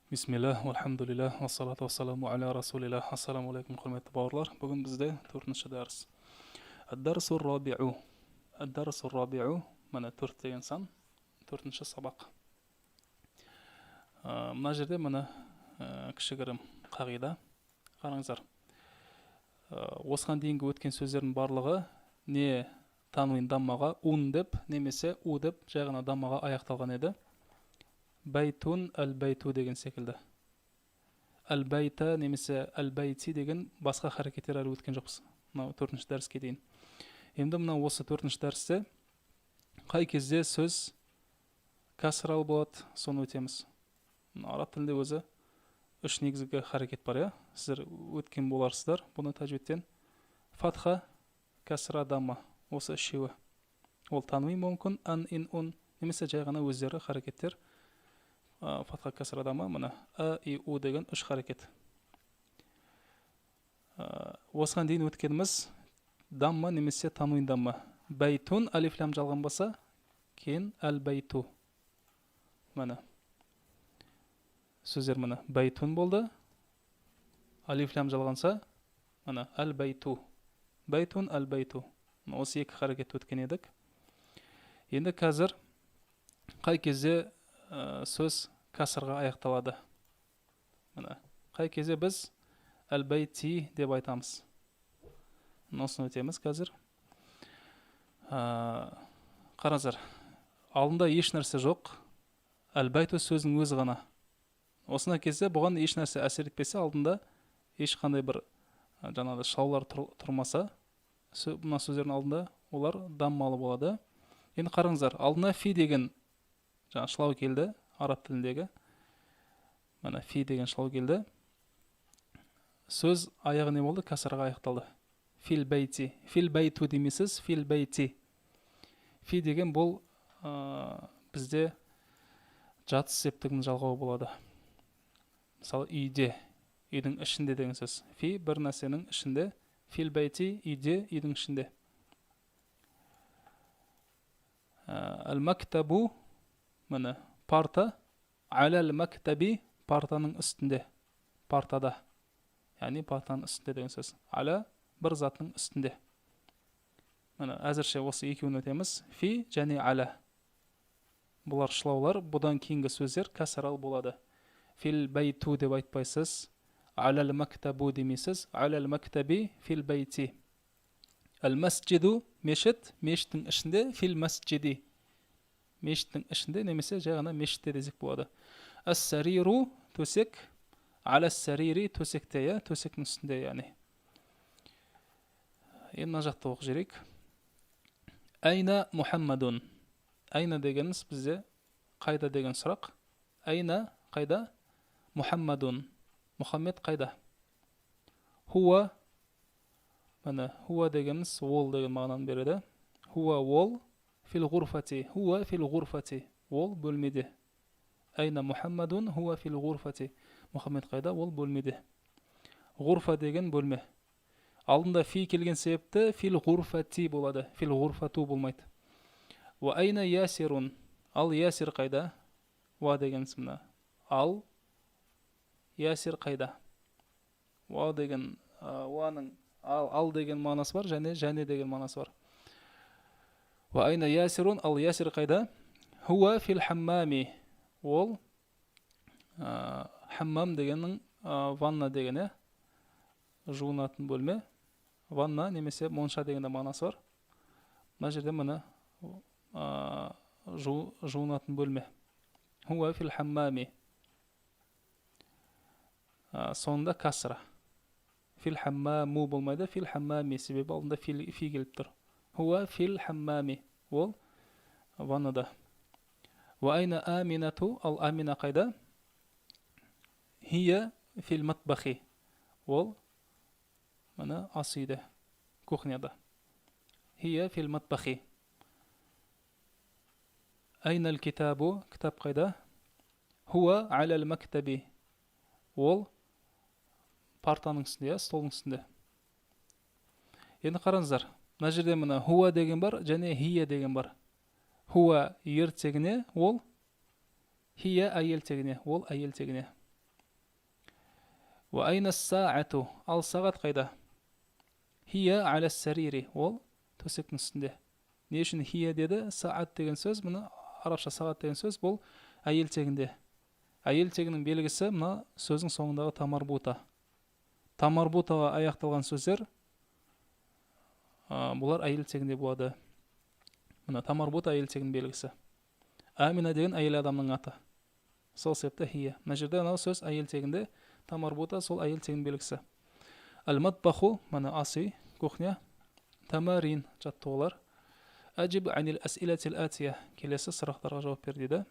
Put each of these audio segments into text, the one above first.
Бисмилля, вальхамдулилля, вассалату вассаламу аля расулилля. Ассаламу алейкум, құрметті бауырлар. Бүгін бізде төртінші дәріс. Ад-дарсу рабиу. Ад-дарсу рабиу, міне, төрт деген сан, төртінші сабақ. Мына жерде, міне, кішігірім қағида. Қараңыздар. Осыған дейінгі өткен сөздердің барлығы не тануин даммаға ун деп, немесе у деп, жай ғана даммаға аяқталған еді. Бәйтун, әл бәйту деген секілді. Әл бәйта немесе әл бәйти деген басқа харекеттер әлі өткен жоқпыз мынау төртінші дәріске дейін. Енді мынау осы төртінші дәрісте қай кезде сөз кәсралы болады, соны өтеміз. Мына араб тілінде өзі үш негізгі харекет бар, иә, сіздер өткен боларсыздар бұны тәжвидтен: фатха, кәсра, дамма. Осы үшеуі. Ол тануин мүмкін, ан, ин, ун, немесе жай ғана өздері харекеттер, фатха, кәсра, дамма. Міне, а, и, у деген үш харекет. Осыған дейін өткеніміз дамма немесе тануин дамма. Бәйтун, алиф лям жалғанбаса, кейін әл бәйту. Міне, сөздер, міне, бәйтун болды, алиф лям жалғанса, міне, әл бәйту, бәйтун, әл бәйту. Осы екі харекет өткен едік. Енді қазір қай кезде сөз кәсрға аяқталады? Міне, қай кезде біз әл бәйти деп айтамыз, осыны өтеміз қазір. Қараңыздар, алдында еш нәрсе жоқ, әл бәйту сөзінің өзі ғана. Осындай кезде бұған еш нәрсе әсер етпесе, алдында ешқандай бір жаңағыдай шаулар тұрмаса, мына сөздердің алдында, олар даммалы болады. Енді қараңыздар, алдына фи деген жаңа шылау келді, араб тіліндегі, міне, фи деген шылау келді. Сөз аяғы не болды? Кәсраға аяқталды. Фил бәйти, фил бәйту демейсіз, фил бәйти. Фи деген бұл бізде жатыс септігінің жалғауы болады. Мысалы, үйде, үйдің ішінде деген сөз. Фи — бір нәрсенің ішінде. Фил бәйти — үйде, үйдің ішінде. Әл мактабу, міне, парта, алал мактаби — партаның үстінде, партада, яғни партаның үстінде деген сөз. Аля — бір заттың үстінде. Міне, әзірше осы екеуін өтеміз: фи және аля. Бұлар шылаулар. Бұдан кейінгі сөздер кәсрал болады. Фил бәйту деп айтпайсыз, алал мактабу демейсіз, алал мактаби, фил бәйти. Әл масджиду — мешіт, мешіттің ішінде, фил масджиди — мешіттің ішінде немесе жай ғана мешітте десек болады. Әс сариру — төсек, аля сарири — төсекте, иә, төсектің үстінде. Яғни енді мына жақта оқып жіберейік. Әйна Мұхаммадун. Әйна дегеніміз бізде қайда деген сұрақ. Әйна — қайда, Мұхаммадун — Мұхаммед қайда? Хуа, міне, хуа дегеніміз ол деген мағынаны береді. Хуа — ол, фил ғурфати, хуа фил ғурфати — ол бөлмеде. Әйна Мұхаммадун? Хуа фил ғурфати. Мұхаммед қайда? Ол бөлмеде. Ғурфа деген бөлме. Алдында фи келген себепті фил ғурфати болады, фил ғурфату болмайды. Уа әйна ясирун? Ал Ясир қайда? Уа дегеніміз мына ал, Ясир қайда? Уа деген, уаның ал, ал деген мағынасы бар және және деген мағынасы бар. Уа әйна ясирун? Ал Ясир қайда? Хуа фил хаммами. Ол хаммам дегеннің ванна деген, иә, жуынатын бөлме, ванна немесе монша деген де мағынасы бар. Мына жерде, міне, жуынатын бөлме. Хуа фил хаммами. Соңында касра. Фил хаммаму болмайды, фил хаммами, себебі алдында фил, фи келіп тұр. Хуа фил хаммами — ол ваннада. Уа айна Аминату? Ал Амина қайда? Хия фил матбахи. Ол, міне, ас үйде, кухняда. Хия фил матбахи. Айна китабу? Кітап қайда? Хуа алал мактаби. Ол партаның үстінде, иә, столдың үстінде. Енді қараңыздар, мына жерде, мына, хуа деген бар және хия деген бар. Хуа — ер тегіне, ол, хия — әйел тегіне, ол әйел тегіне. Уа айна саату? Ал сағат қайда? Хия аля сарири. Ол төсектің үстінде. Не үшін хия деді? Саат деген сөз, мына арабша сағат деген сөз, бұл әйел тегінде. Әйел тегінің белгісі мына сөздің соңындағы тамарбута. Тамарбутаға аяқталған сөздер, бұлар әйел тегінде болады. Мына тамарбута әйел тегінің белгісі. Амина деген әйел адамның аты. Сол себепті хия. Мына жерде анау сөз әйел тегінде, тамарбута сол әйел тегінің белгісі. Әл-матбаху, мына ас үй, кухня. Тамарин, жаттығулар. Әжиб анил әсилатил атия. Келесі сұрақтарға жауап бер дейді.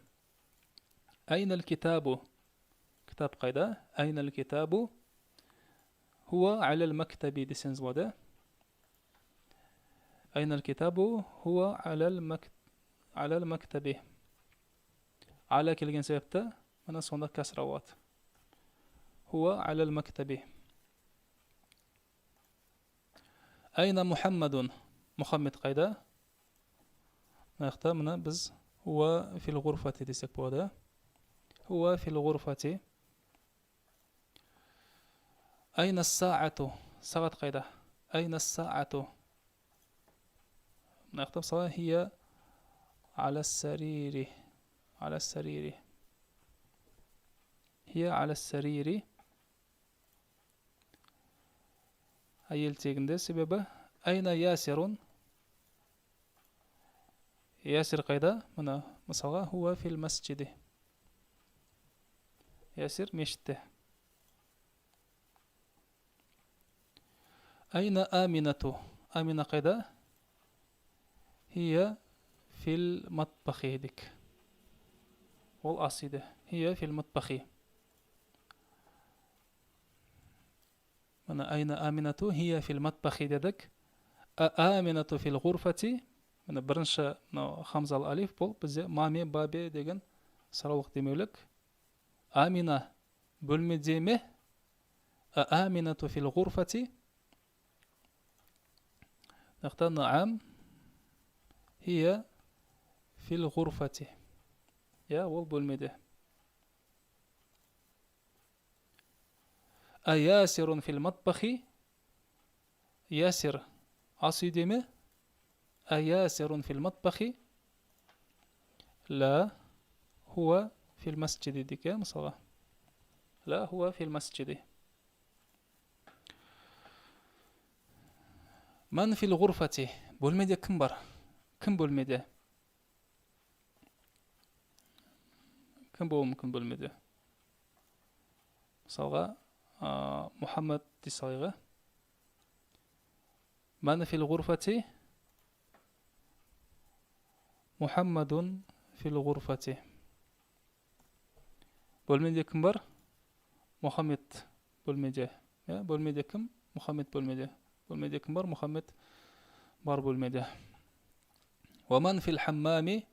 Әйнәл китабу? Кітап қайда? Әйнәл китабу? Хуа алал мактаби десеңіз болады. Әйнәл китабу? Хуа алал мактаби. Аля келген себепті мына сонда кәсра болады. Хуа алал мактаби. Әйна Мухаммадун? Мұхаммед қайда? Мына жақта мына біз хуа фил ғурфати десек болады. Хуа фил ғурфати. Әйна саату? Сағат қайда? Әйна саату? Мына жақта мысалы хия аля сарири. Аля сарири. Хия аля сарири. Әйел тегінде себебі. Әйна ясирун? Ясир қайда? Мына мысалға хуа фил масджиди. Ясир мешітте. Әйна аминату? Амина қайда? Хия фил матбахи дедік. Ол ас үйде. Хия фил матбахи. Мына әйна аминату хия фил матбахи дедік. Аминату фил ғурфати. Мына бірінші мынау хамзалы алиф бұл бізде маме, бабе деген сұраулық демеулік. Амина бөлмеде ме? Аминату фил ғурфати. Мына наам хия фил ғурфати. Я, ол бөлмеде. Аясирун фил матбахи. Ясир ас үйде ме? Аясирун фил матбахи. Ла хуа фил масджиди дейік, иә, мысалға. Ла хуа фил масджиди. Ман фил ғурфати? Бөлмеде кім бар? Кім бөлмеде? Кім болуы мүмкін бөлмеде? Мысалға, Мұхаммед дей салайық. Ман фил ғурфати? Мұхаммадун фил ғурфати. Бөлмеде кім бар? Мұхаммед бөлмеде. Бөлмеде кім? Мұхаммед бөлмеде. Бөлмеде кім бар? Мұхаммед бар бөлмеде. Уа ман фил хаммами?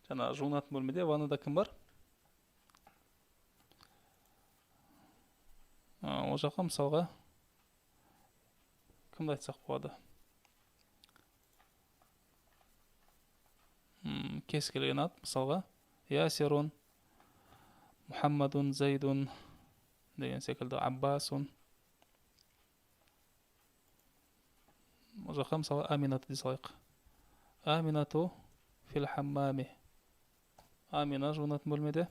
Жаңа жуынатын бөлмеде, ваннада кім бар? Ол жаққа мысалға кімді айтсақ болады? Кез келген ат, мысалға Ясирун, Мұхаммадун, Зайдун деген секілді, Аббасун. Ол жаққа мысалы Аминату дей салайық. Аминату фил хаммами. Амина жуынатын бөлмеде.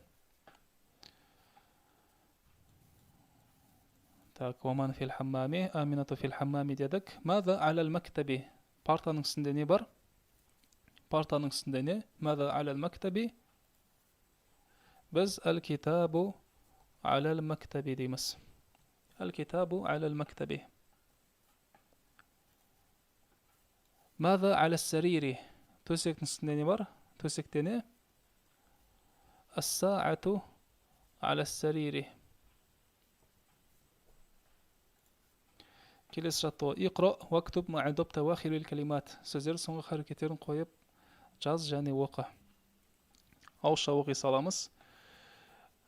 Так, уаман фил хаммами, Аминату фил хаммами дедік. Маза алал мактаби? Партаның үстінде не бар? Партаның үстінде не? Маза алал мактаби? Біз әл-китабу алал мактаби дейміз. Әл-китабу алал мактаби. Маза алас сарири? Төсектің үстінде не бар? Төсекте не? Ас-саату алас сарири. Келесі жаттығу. Иқра уактуб ма'a дабт авахирил калимат. Сөздер соңғы харекеттерін қойып жаз және оқы. Ауызша оқи саламыз.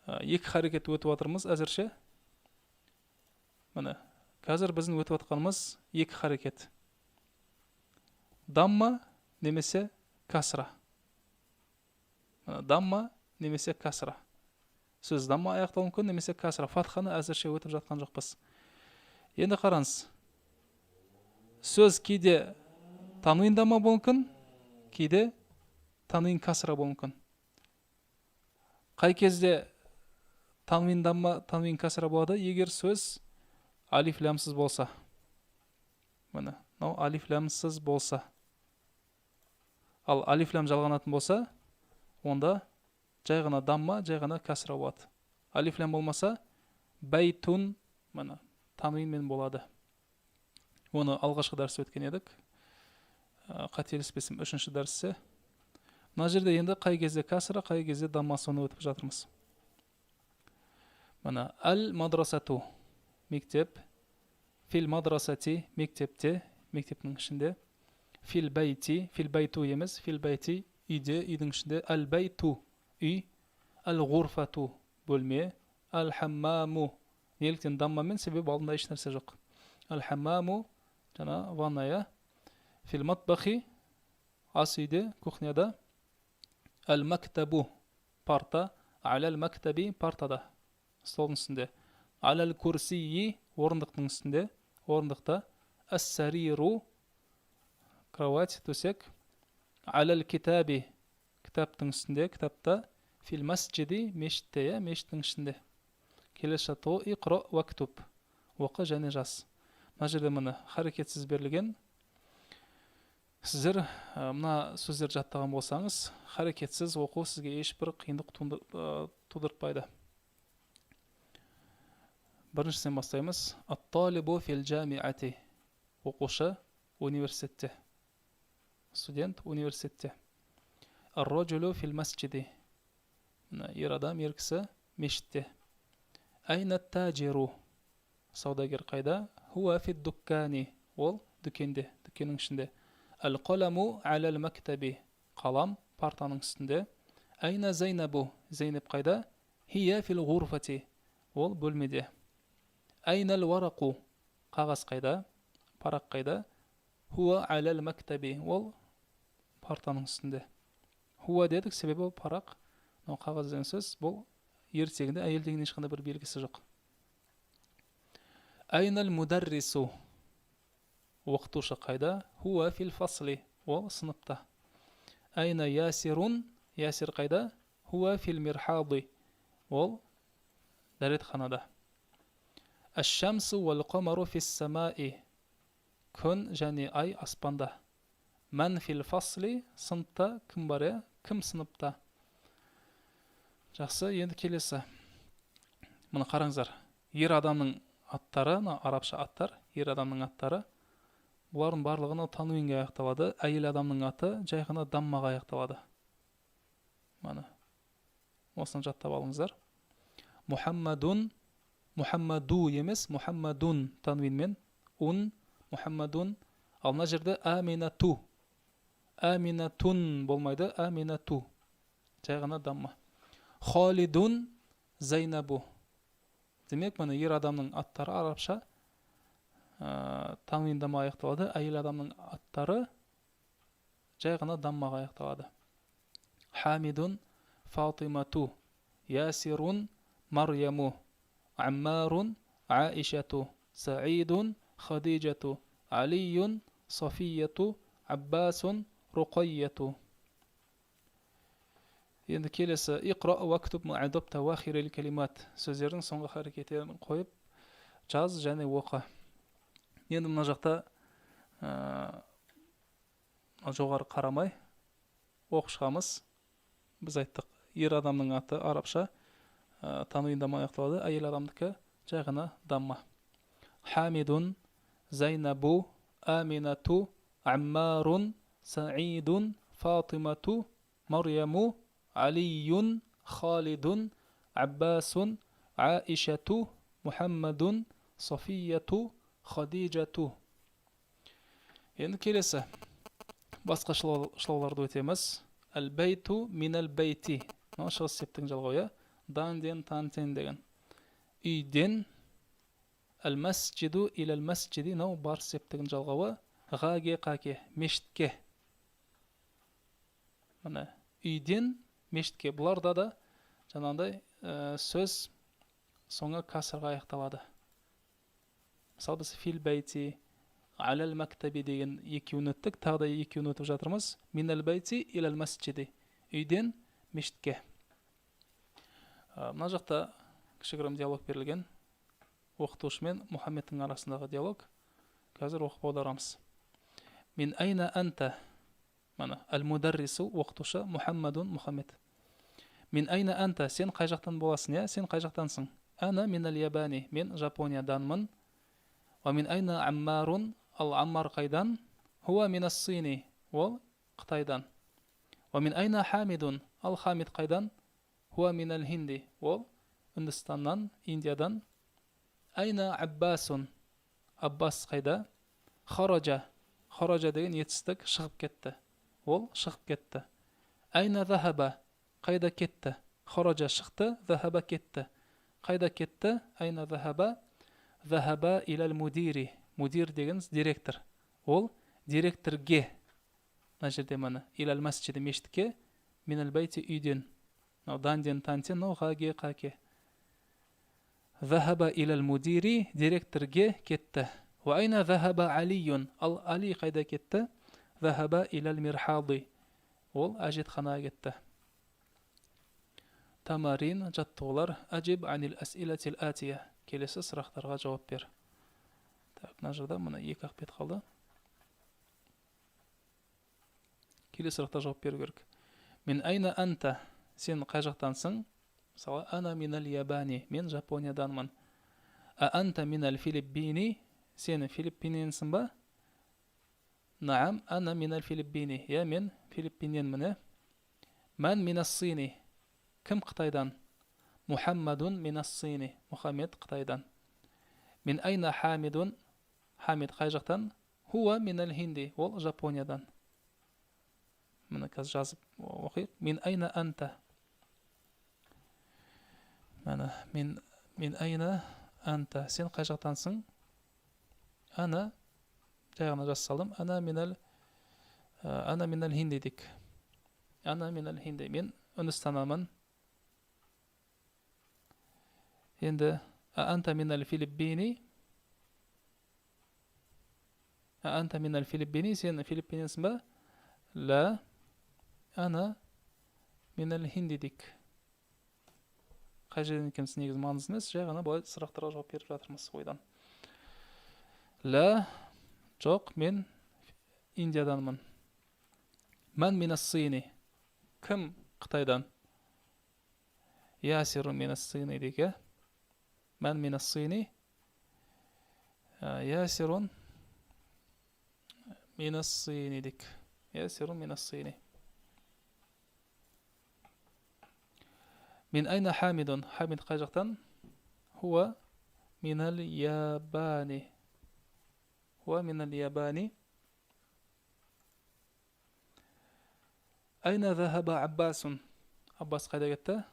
Екі харекет өтіп жатырмыз әзірше. Міне, қазір біздің өтіп жатқанымыз екі харекет. Дамма немесе касра. Міне, дамма немесе касра. Сөз дамма аяқталуы мүмкін немесе кәсра. Фатханы әзірше өтіп жатқан жоқпыз. Енді қараңыз, сөз кейде тануин дамма болуы мүмкін, кейде тануин кәсра болуы мүмкін. Қай кезде тануин дамма, тануин кәсра болады? Егер сөз алиф лямсыз болса. Міне, мынау алиф лямсыз болса. Ал алиф лям жалғанатын болса, онда жай ғана дамма, жай ғана кәсра болады. Алиф лям болмаса, бәйтун, міне, тануинмен болады. Оны алғашқы дәрісте өткен едік. Қателеспесем, үшінші дәрісте. Мына жерде енді қай кезде кәсра, қай кезде дамма, соны өтіп жатырмыз. Міне, әл мадрасату, мектеп, фил мадрасати, мектепте, мектептің ішінде, фил бәйти, фил бәйту емес, фил бәйти, үйде, үйдің ішінде, әл бәйту, үй, әл ғурфату, бөлме, әл хаммаму, неліктен даммамен? Себебі алдында еш нәрсе жоқ. Әл хаммаму, жаңа ванная, фил матбахи, ас үйде, кухняда, әл мактабу, парта, аләл мактаби, партада, столдың үстінде, аләл курсии, орындықтың үстінде, орындықта, әс-сариру, кровать, төсек, аләл китаби, кітаптың үстінде, кітапта, фил масджиди, мешітте, иә, мешіттің ішінде. Келесі жаттығу: иқра уактуб, оқы және жаз. Мына жерде, міне, харекетсіз берілген. Сіздер мына сөздерді жаттаған болсаңыз, харекетсіз оқу сізге ешбір қиындық тудыртпайды. Біріншісінен бастаймыз. Ат-талибу фил жамиати, оқушы университетте, студент университетте. Ар-раджулу фил масджиди, мына ер адам, ер кісі мешітте. Айна тажиру, саудагер қайда? Хуа фи дуккани, ол дүкенде, дүкеннің ішінде. Әл қаламу алал мактаби, қалам партаның үстінде. Айна Зайнабу, Зайнап қайда? Хия фил ғурфати, ол бөлмеде. Айна вараку, қағаз қайда, парақ қайда? Хуа алал мактаби, ол партаның үстінде. Хуа дедік, себебі ол парақ, мынау қағаз деген сөз, бұл ер тегінде, әйел тегінде ешқандай бір белгісі жоқ. Айнал мударрису, оқытушы қайда? Хуа фил фасли, ол сыныпта. Айна ясирун, Ясир қайда? Хуа фил мирхади, ол дәретханада. Әш-шамсу уал қамару фис самаи, күн және ай аспанда. Мән фил фасли, сыныпта кім бар, иә, кім сыныпта? Жақсы, енді келесі. Мына қараңыздар, ер адамның аттары, мына арабша аттар, ер адамның аттары, бұлардың барлығы тануинге аяқталады. Әйел адамның аты жай ғана даммаға аяқталады. Міне, осыны жаттап алыңыздар. Мұхаммадун, Мұхаммаду емес, Мұхаммадун, тануинмен, ун, Мұхаммадун. Ал мына жерде Аминату, Аминатун болмайды, Аминату, жай ғана дамма. Халидун, Зайнабу. Демек, міне, ер адамның аттары арабша тануин дамма аяқталады, әйел адамның аттары жай ғана даммаға аяқталады. Хамидун, Фатимату, Ясирун, Марьяму, Аммарун, Аишату, Саидун, Хадижату, Алиюн, Софияту, Аббасун, Руқайяту. Енді келесі: иқра уактуб калимат, сөздердің соңғы харекеттерін қойып жаз және оқы. Енді мына жақта жоғары қарамай оқып шығамыз. Біз айттық, ер адамның аты арабша тануин дамма аяқталады, әйел адамдікі жай ғана дамма. Хамидун, Зайнабу, Аминату, Аммарун, Саидун, Фатимату, Марьяму, Алиюн, Халидун, Аббасун, Аишату, Мұхаммадун, Софияту, Хадижату. Енді келесі басқа шылауларды өтеміз. Әл бәйту, минәл бәйти, мынау шығыс септігін жалғау, иә, дан, ден, тан, тен деген, үйден. Әл масджиду, иләл масджиди, мынау барыс септігін жалғауы, ға, ге, қа, ке, мешітке. Міне, үйден мешітке. Бұларда да жаңағындай сөз соңы касрға аяқталады. Мысалы, біз фил бәйти, алал мактаби деген екеуін өттік, тағы да екеуін өтіп жатырмыз. Минал бәйти илал масджиди. Үйден мешітке. Мына жақта кішігірім диалог берілген. Оқытушы мен Мұхаммедтің арасындағы диалог. Қазір оқып аударамыз. Мин айна анта? Мана әл-мударрису оқытушы, Мұхаммадун Мұхаммед. Мин айна анта? Сен қай жақтан боласың, иә? Сен қай жақтансың? Ана минал ябани. Мен Жапонияданмын. Ва мин айна Аммарун? Ал Аммар қайдан? Хуа минас Сини. Ол Қытайдан. Ва мин айна Хамидун? Ал Хамид қайдан? Хуа минал Хинди. Ол Үндістаннан, Индиядан. Айна Аббасун? Аббас қайда? Хаража. Хаража деген етістік, шығып кетті. Ол шығып кетті. Айна захаба? Қайда кетті? Хаража шықты, захаба кетті. Қайда кетті? Айна захаба? Захаба илал мудири. Мудир деген директор. Ол директорге. Мына жерде міне илал масджиди мешітке, минал бәйти үйден. Мынау данден тантен, мынау ға ге қа ке. Захаба илал мудири директорге кетті. Ва айна захаба алиюн? Ал Али қайда кетті? Захаба илал мирхади. Ол әжетханаға кетті. Тамарин жаттығулар. Ажиб анил асилатил атия. Келесі сұрақтарға жауап бер. Так, мына жерде мына екі ақ бет қалды. Келесі сұрақта жауап беру керек. Мин айна анта? Сен қай жақтансың? Мысалы, ана минал ябани. Мен Жапонияданмын. А анта минал филиппини? Сен Филиппинненсің ба? Наам, ана минал филиппини. Я мен Филиппинненмін. Ман минас сини? Кім Қытайдан? Мухаммадун минас сини. Мұхаммед Қытайдан. Мин айна Хамидун? Хамид қай жақтан? Хуа минал хинди. Ол Жапониядан. Міне қазір жазып оқиық. Мин айна анта? Міне, мин айна анта. Сен қай жақтансың? Ана, жай ғана жаза салдым. Ана минал хинди дейік. Ана минал хинди. Мен Үндістаннанмын. Енді анта минал филиппини? Анта минал филиппини? Сен Филиппинненсің ба? Ла, ана минал хинди дейік. Қай жерден екенсің негізі маңызды емес, жай ғана былай сұрақтарға жауап беріп жатырмыз ойдан. Ла, жоқ, мен Индияданмын. Ман минас сини? Кім Қытайдан? Ясиру минас сини дейік, иә? Ман минас сини? Ясирун минас сини дейік. Ясирун минас сини. Мин айна Хамидун? Хамид қай жақтан? Хуа минал ябани. Хуа минал ябани. Айна захаба Аббасун? Аббас қайда кетті?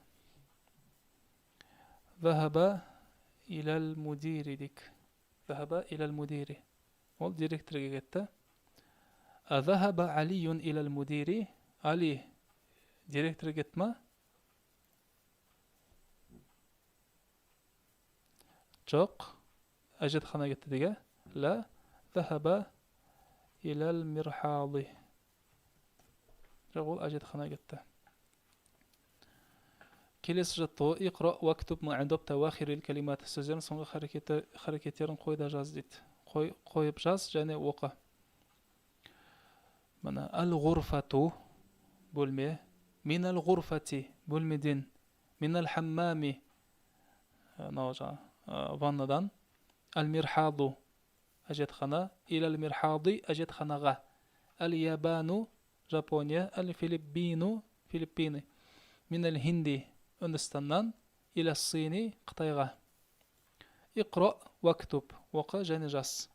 Захаба илал мудири дейік. Захаба илал мудири. Ол директорге кетті. Захаба Алиюн илал мудири? Али директорге кетті ма? Жоқ, әжетханаға кетті деге. Ла, захаба илал мирхади. Жоқ, ол әжетханаға кетті. Келесі жаттығу. Иқра уактуб ма'адаб тавахирил калимат. Сөздердің соңғы харекеттерін қой да жаз дейді. Қойып жаз және оқы. Мына әл-ғурфату бөлме, минал ғурфати бөлмеден, минал хаммами мынау жаңа ваннадан, әл-мирхаду әжетхана, илал мирхади әжетханаға, әл-ябану Жапония, әл-филиппину Филиппины, минал хинди Үндістаннан, иля сини Қытайға. Иқра уактуб, оқы және жаз.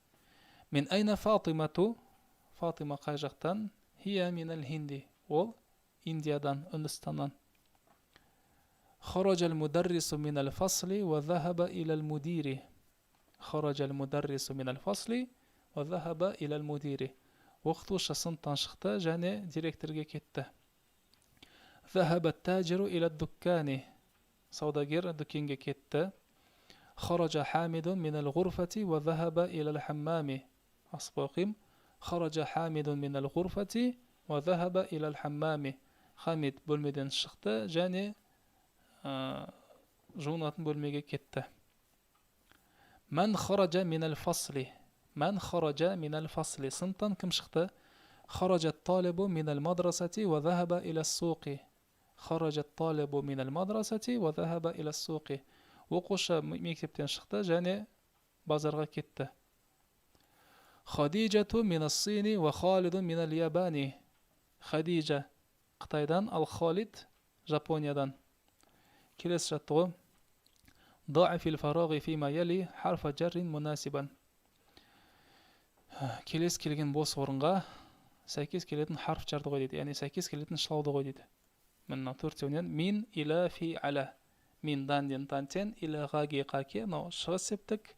Мин айна Фатимату? Фатима қай жақтан? Хия минал хинди. Ол Индиядан, Үндістаннан. خرج المدرس من الفصل وذهب إلى المدير. خرج المدرس من الفصل وذهب إلى المدير. Оқытушы сыныптан шықты және директорге кетті. ذهب التاجر إلى الدكان. Саудагер дүкенге кетті. Хаража Хамидун минал ғурфати ва захаба илал хаммами. Асып оқимын. Хаража Хамидун минал ғурфати ва захаба илал хаммами. Хамид бөлмеден шықты және жуынатын бөлмеге кетті. Мән хаража минал фасли. Мән хаража минал фасли. Сыныптан кім шықты? Хаража талибу минал мадрасати ва захаба иля суқи. Хаража талибу минал мадрасати ва захаба иля суқи. Оқушы мектептен шықты және базарға кетті. Хадижату минас сини ва Халиду минал ябани. Хадижа Қытайдан, ал Халид Жапониядан. Келесі жаттығу. Да'и фил фарағи фима яли харфа жаррин мунасибан. Келесі келген бос орынға сәйкес келетін харф жарды қой дейді. Яғни сәйкес келетін шылауды қой дейді. Мына төртеуінен мин, иля, фи, аля. Мин, дан, ден, тан, тен, иля, ға, ге, қа, ке. Мынау шығыс септік,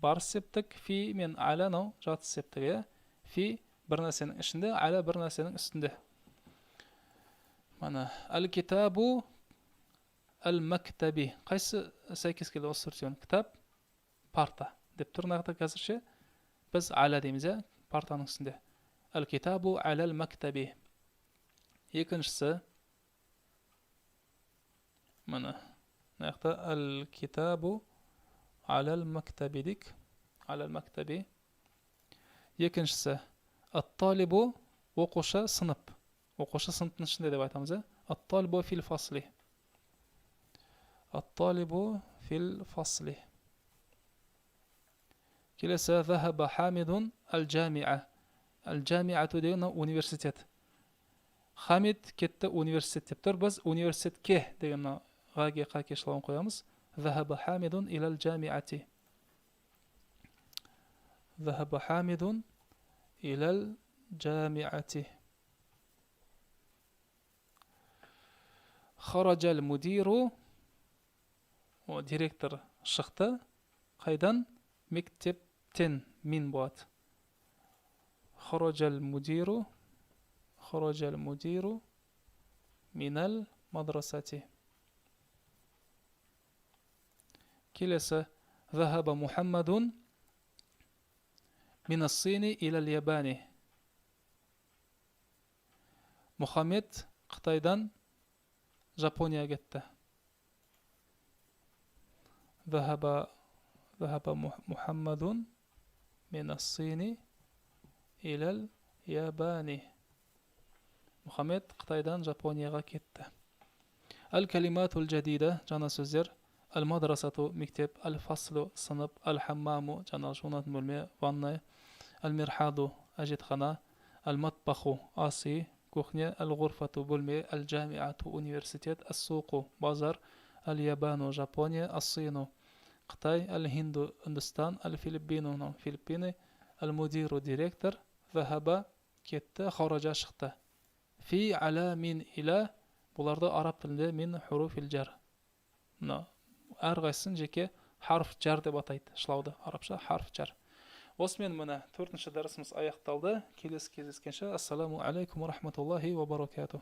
барыс септік, фи мен аля мынау жатыс септік, иә. Фи бір нәрсенің ішінде, аля бір нәрсенің үстінде. Мына әл-китабу әл-мактаби. Қайсы сәйкес келді осы төртеуін? Кітап, парта деп тұр мына жақта қазірше. Біз аля дейміз, иә, партаның үстінде. Әл-китабу алал-мактаби. Екіншісі мына мына жақта әл-китабу алал-мактаби дейік. Алал-мактаби. Екіншісі ат-талибу, оқушы сынып. Оқушы сыныптың ішінде деп айтамыз, иә. Ат-талибу фил фасли. Ат-талибу фил фасли. Келесі захаба Хамидун аль-джамиа. Аль-джамиату деген университет. Хамид кетті университет деп тұр. Біз университетке деген мына ға, ге, қа, ке шылауын қоямыз. Захаба Хамидун илал джамиати. Захаба Хамидун илал джамиати. Харажал мудиру, директор шықты. Қайдан? Мектептен мин болады. Харажал мудиру, харажал мудиру минал мадрасати. Келесі захаба Мухаммадун минас сини илал ябани. Мұхаммед Қытайдан Жапонияға кетті. Захаба Мухаммадун минас сини илал ябани. Мұхаммед Қытайдан Жапонияға кетті. Әл-калиматул жадида, жаңа сөздер. Әл-мадрасату, мектеп. Әл-фаслу, сынып. Әл-хаммаму, жаңа жуынатын бөлме, ванная. Әл-мирхаду, әжетхана. Әл-матбаху, ас үй, кухня. Әл-ғурфату, бөлме. Әл-жамиату, университет. Әс-суқу, базар. Әл-ябану, Жапония. Әс-сину, Қытай. Әл-хинду, Үндістан. Әл-филиппину, Филиппины. Әл-мудиру, директор. Захаба, кетті. Хаража, шықты. Фи, аля, мин, иля. Бұларды араб тілінде мин хуруфил жар. Мына әрқайсысын жеке харф жар деп атайды. Шылауды арабша харф жар. Осымен міне төртінші дәрісіміз аяқталды. Келесі кездескенше ассаламу алейкум ва рахматуллахи ва баракатух.